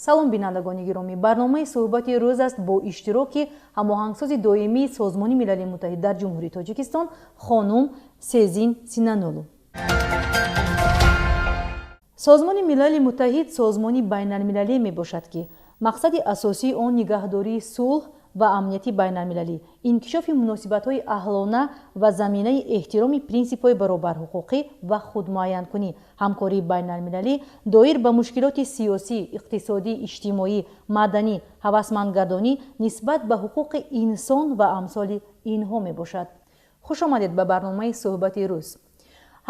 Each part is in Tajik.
Салом, бинандагони гиромӣ! Барномаи «Суҳбати рӯз» аст бо иштироки ҳамоҳангсози доимии Созмони Милали Муттаҳид дар Ҷумҳурии Тоҷикистон хонум Сезин Синанулу. Созмони Милали Муттаҳид созмони байналмилалие мебошад, ки мақсади асосии он нигаҳдории сулҳ ва амнияти байналмилалӣ, инкишофи муносибатҳои аҳлона ва заминаи эҳтироми принсипҳои баробарҳуқуқӣ ва худмуайянкунӣ, ҳамкории байналмилалӣ доир ба мушкилоти сиёсӣ, иқтисодӣ, иҷтимоӣ, маданӣ, ҳавасмандгардонӣ нисбат ба ҳуқуқи инсон ва амсоли инҳо мебошад. Хуш омадед ба барномаи «Суҳбати рӯз».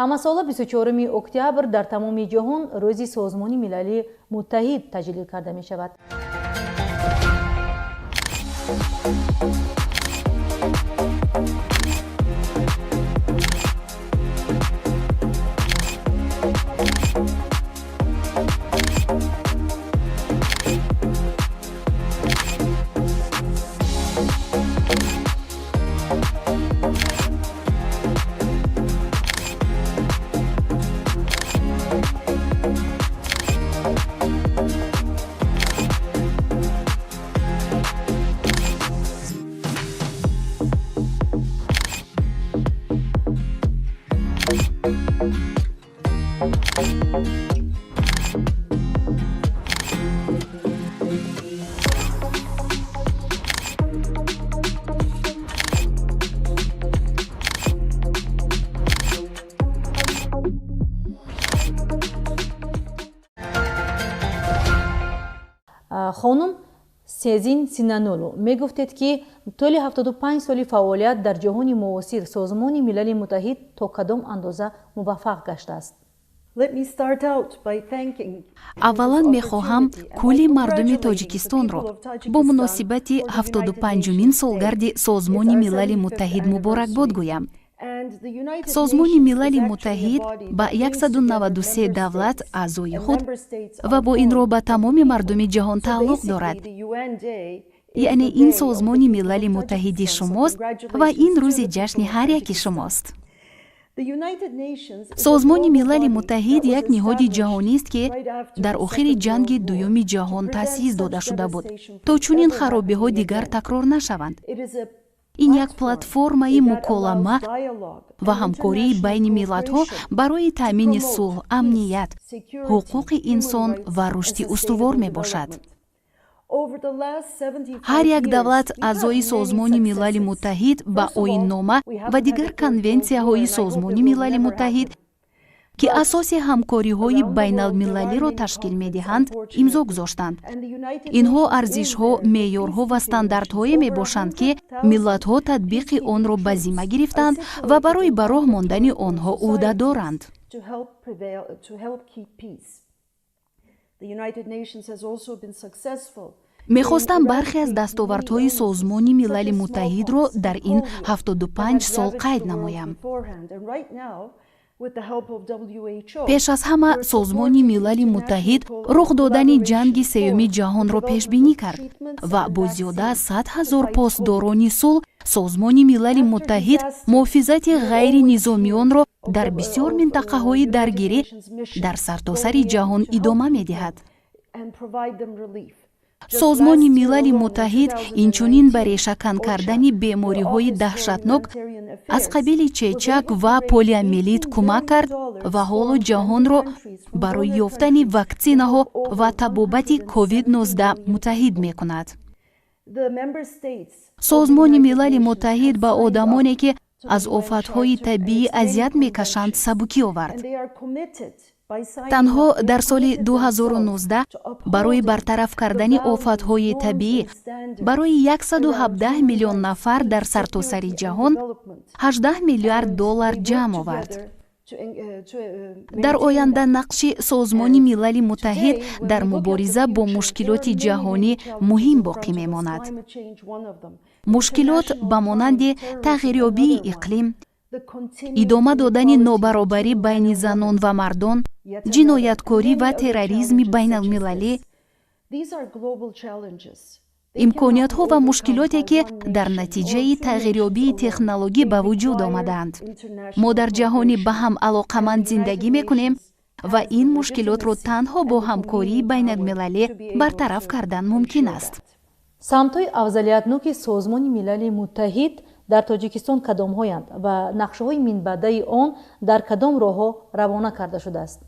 Ҳамасола 24 октябр дар тамоми ҷаҳон Рӯзи Созмони Милали Муттаҳид таҷлил карда мешавад. Хонум Сезин Синанулу, мегуфтед, ки тӯли 75 соли фаъолият дар ҷаҳони муосир Созмони Милали Муттаҳид то кадом андоза муваффақ гаштааст? Аввалан мехоҳам кулли мардуми Тоҷикистонро бо муносибати 75-умин солгарди Созмони Милали Муттаҳид муборакбод гӯям. Созмони Милали Муттаҳид ба 193 давлат аъзои худ ва бо ин роҳ ба тамоми мардуми ҷаҳон тааллуқ дорад. Яъне ин Созмони Милали Муттаҳиди шумост ва ин рӯзи ҷашни ҳар яки шумост. Созмони Милали Муттаҳид як ниҳоди ҷаҳонист, ки дар охири Ҷанги Дуюми ҷаҳон таъсис дода шуда буд, то чунин харобиҳо дигар такрор нашаванд. Ин як платформаи муколама ва ҳамкории байни миллатҳо барои таъмини сулҳ, амният, ҳуқуқи инсон ва рушди устувор мебошад. Ҳар як давлат аъзои Созмони Милали Муттаҳид ба оиннома ва дигар конвенсияҳои Созмони Милали Муттаҳид, ки асоси ҳамкориҳои байналмилалиро ташкил медиҳанд, имзо гузоштанд. Инҳо арзишҳо, меъёрҳо ва стандартҳое мебошанд, ки миллатҳо татбиқи онро ба зимма гирифтанд ва барои ба роҳ мондани онҳо ӯҳдадоранд. Мехостам бархе аз дастовардҳои Созмони Милали Муттаҳидро дар ин 75 сол қайд намоям. Пеш аз ҳама, Созмони Милали Муттаҳид рух додани Ҷанги Сеюми ҷаҳонро пешбинӣ кард ва бо зиёда аз 100 000 посдорони сулҳ Созмони Милали Муттаҳид муҳофизати ғайринизомиёнро дар бисёр минтақаҳои даргирӣ дар сартосари ҷаҳон идома медиҳад. Созмони Милали Муттаҳид инчунин ба решакан кардани бемориҳои даҳшатнок аз қабили чечак ва полиомиелит кӯмак кард ва ҳоло ҷаҳонро барои ёфтани ваксинаҳо ва табобати COVID-19 муттаҳид мекунад. Созмони Милали Муттаҳид ба одамоне, ки аз офатҳои табиӣ азият мекашанд, сабукӣ овард. Танҳо дар соли 2019 барои бартараф кардани офатҳои табиӣ барои 117 миллион нафар дар сартосари ҷаҳон 18 миллиард доллар ҷамъ овард. Дар оянда нақши Созмони Милали Муттаҳид дар мубориза бо мушкилоти ҷаҳонӣ муҳим боқӣ мемонад. Мушкилот ба монанди тағйирёбии иқлим, идома додани нобаробарӣ байни занон ва мардон, ҷинояткорӣ ва терроризми байналмилалӣ, имкониятҳо ва мушкилоте, ки дар натиҷаи тағйирёбии технологӣ ба вуҷуд омадаанд. Мо дар ҷаҳони ба ҳам алоқаманд зиндагӣ мекунем Ва ин мушкилотро танҳо бо ҳамкории байналмилалӣ бартараф кардан мумкин аст. Самтҳои афзалиятноки Созмони Милали Муттаҳид дар Тоҷикистон кадомҳоянд ва нақшаҳои минбаъдаи он дар кадом роҳҳо равона карда шудааст?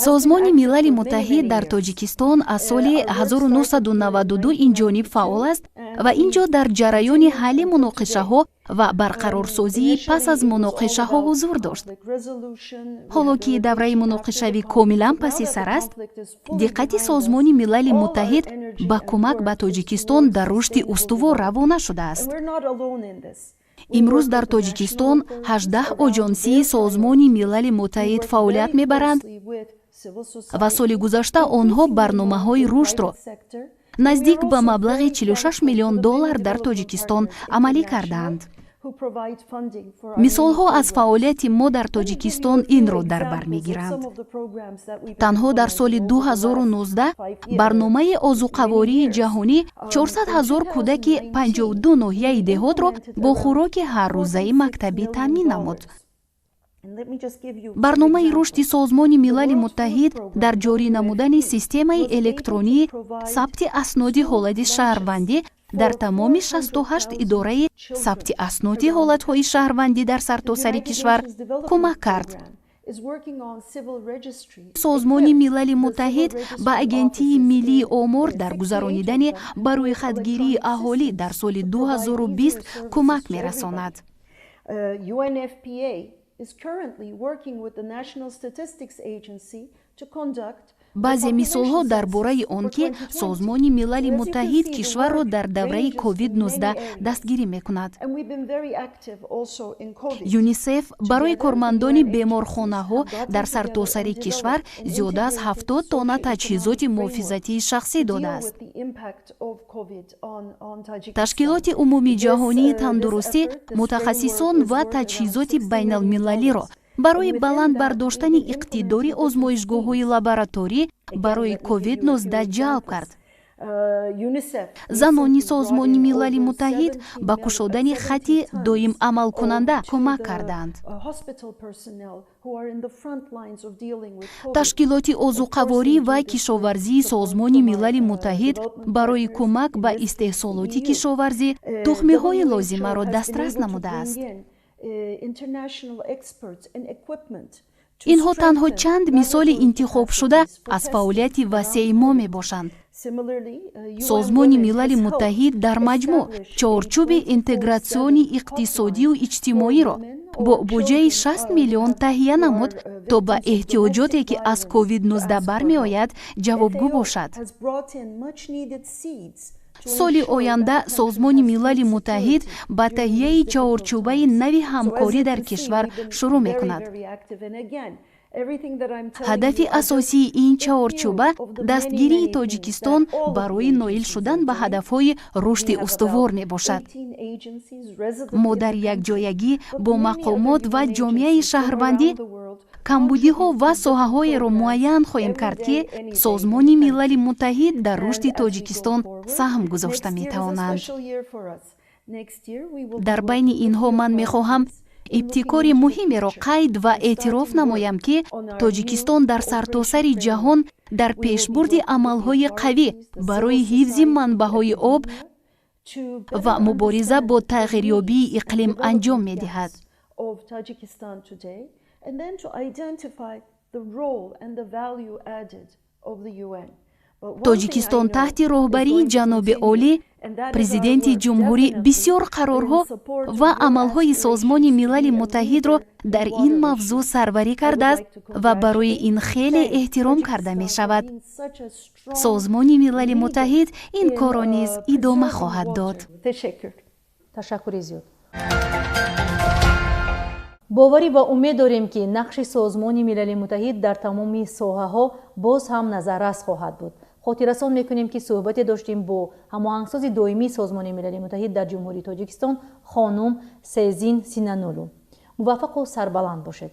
Созмони Милали Муттаҳид дар Тоҷикистон аз соли 1992 ин ҷониб фаъол аст ва ин ҷо дар ҷараёни ҳалли муноқишаҳо ва барқарорсозии пас аз муноқишаҳо ҳузур дошт. Ҳоло ки давраи муноқишавӣ комилан паси сар аст, диққати Созмони Милали Муттаҳид ба кӯмак ба Тоҷикистон дар рушди устувор равона шудааст. Имрӯз дар Тоҷикистон 18 оҷонсии Созмони Милали Муттаҳид фаъолият мебаранд ва соли гузашта онҳо барномаҳои рушдро наздик ба маблағи 46 миллион доллар дар Тоҷикистон амалӣ кардаанд. Мисолҳо аз фаъолияти мо дар Тоҷикистон инро дар бар мегиранд. Танҳо дар соли 2019 барномаи озуқавории ҷаҳонӣ 400 ҳазор кӯдаки 52 ноҳияи деҳотро бо хӯроки ҳаррӯзаи мактабӣ таъмин намуд. Барномаи рушди Созмони Милали Муттаҳид дар ҷорӣ намудани системаи электронии сабти асноди ҳолати шаҳрвандӣ дар тамоми 68 идораи сабти асноди ҳолатҳои шаҳрвандӣ дар сартосари кишвар кӯмак кард. Созмони Милали Муттаҳид ба Агентии миллии омор дар гузаронидани ба рӯйхатгирии аҳолӣ дар соли 2020 кӯмак мерасонад. Is currently working with the National Statistics Agency to conduct Баъзе мисолҳо дар бораи он, ки Созмони Милали Муттаҳид кишварро дар давраи COVID-19 дастгирӣ мекунад. ЮНИСЕФ барои кормандони беморхонаҳо дар сартосари кишвар зиёда аз 70 тонна таҷҳизоти муҳофизатии шахсӣ додааст. Ташкилоти Умумиҷаҳонии тандурустӣ мутахассисон ва таҷҳизоти байналмилалиро барои баланд бардоштани иқтидори озмоишгоҳҳои лабораторӣ барои COVID-19 ҷалб кард. Занони Созмони Милали Муттаҳид ба кушодани хати доимамалкунанда кӯмак кардаанд. Ташкилоти озуқаворӣ ва кишоварзии Созмони Милали Муттаҳид барои кӯмак ба истеҳсолоти кишоварзӣ тухмиҳои лозимаро дастрас намудааст. Инҳо танҳо чанд мисоли интихобшуда аз фаъолияти васеи мо мебошанд. Созмони Милали Муттаҳид дар маҷмӯъ чорчӯби интегратсиони иқтисодию иҷтимоиро бо буҷаи 60 миллион таҳия намуд, то ба эҳтиёҷоте, ки аз COVID-19 бармеояд, ҷавобгӯ бошад. Соли оянда Созмони Милали Муттаҳид ба таҳияи чаҳорчӯбаи нави ҳамкорӣ дар кишвар шурӯъ мекунад. Ҳадафи асосии ин чаҳорчӯба дастгирии Тоҷикистон барои ноил шудан ба ҳадафҳои рушди устувор мебошад. Мо дар якҷоягӣ бо мақомот ва ҷомеаи шаҳрвандӣ камбудиҳо ва соҳаҳоеро муайян хоҳем кард, ки Созмони Милали Муттаҳид дар рушди Тоҷикистон саҳм гузошта метавонанд. Дар байни инҳо ман мехоҳам ибтикори муҳимеро қайд ва эътироф намоям, ки Тоҷикистон дар сартосари ҷаҳон дар пешбурди амалҳои қавӣ барои ҳифзи манбаъҳои об ва мубориза бо тағйирёбии иқлим анҷом медиҳад. Тоҷикистон таҳти роҳбарии ҷаноби олӣ, президенти ҷумҳурӣ, бисёр қарорҳо ва амалҳои Созмони Милали Муттаҳидро дар ин мавзӯъ сарварӣ кардааст ва барои ин хеле эҳтиром карда мешавад. Созмони Милали Муттаҳид ин корро низ идома хоҳад дод. Ташаккури зиёд. Боварӣ ва умед дорем, ки нақши Созмони Милали Муттаҳид дар тамоми соҳаҳо боз ҳам назаррас хоҳад буд. Хотиррасон мекунем, ки суҳбате доштем бо ҳамоҳангсози доимии Созмони Милали Муттаҳид дар Ҷумҳурии Тоҷикистон, хонум Сезин Синанулу. Муваффақу сарбаланд бошед.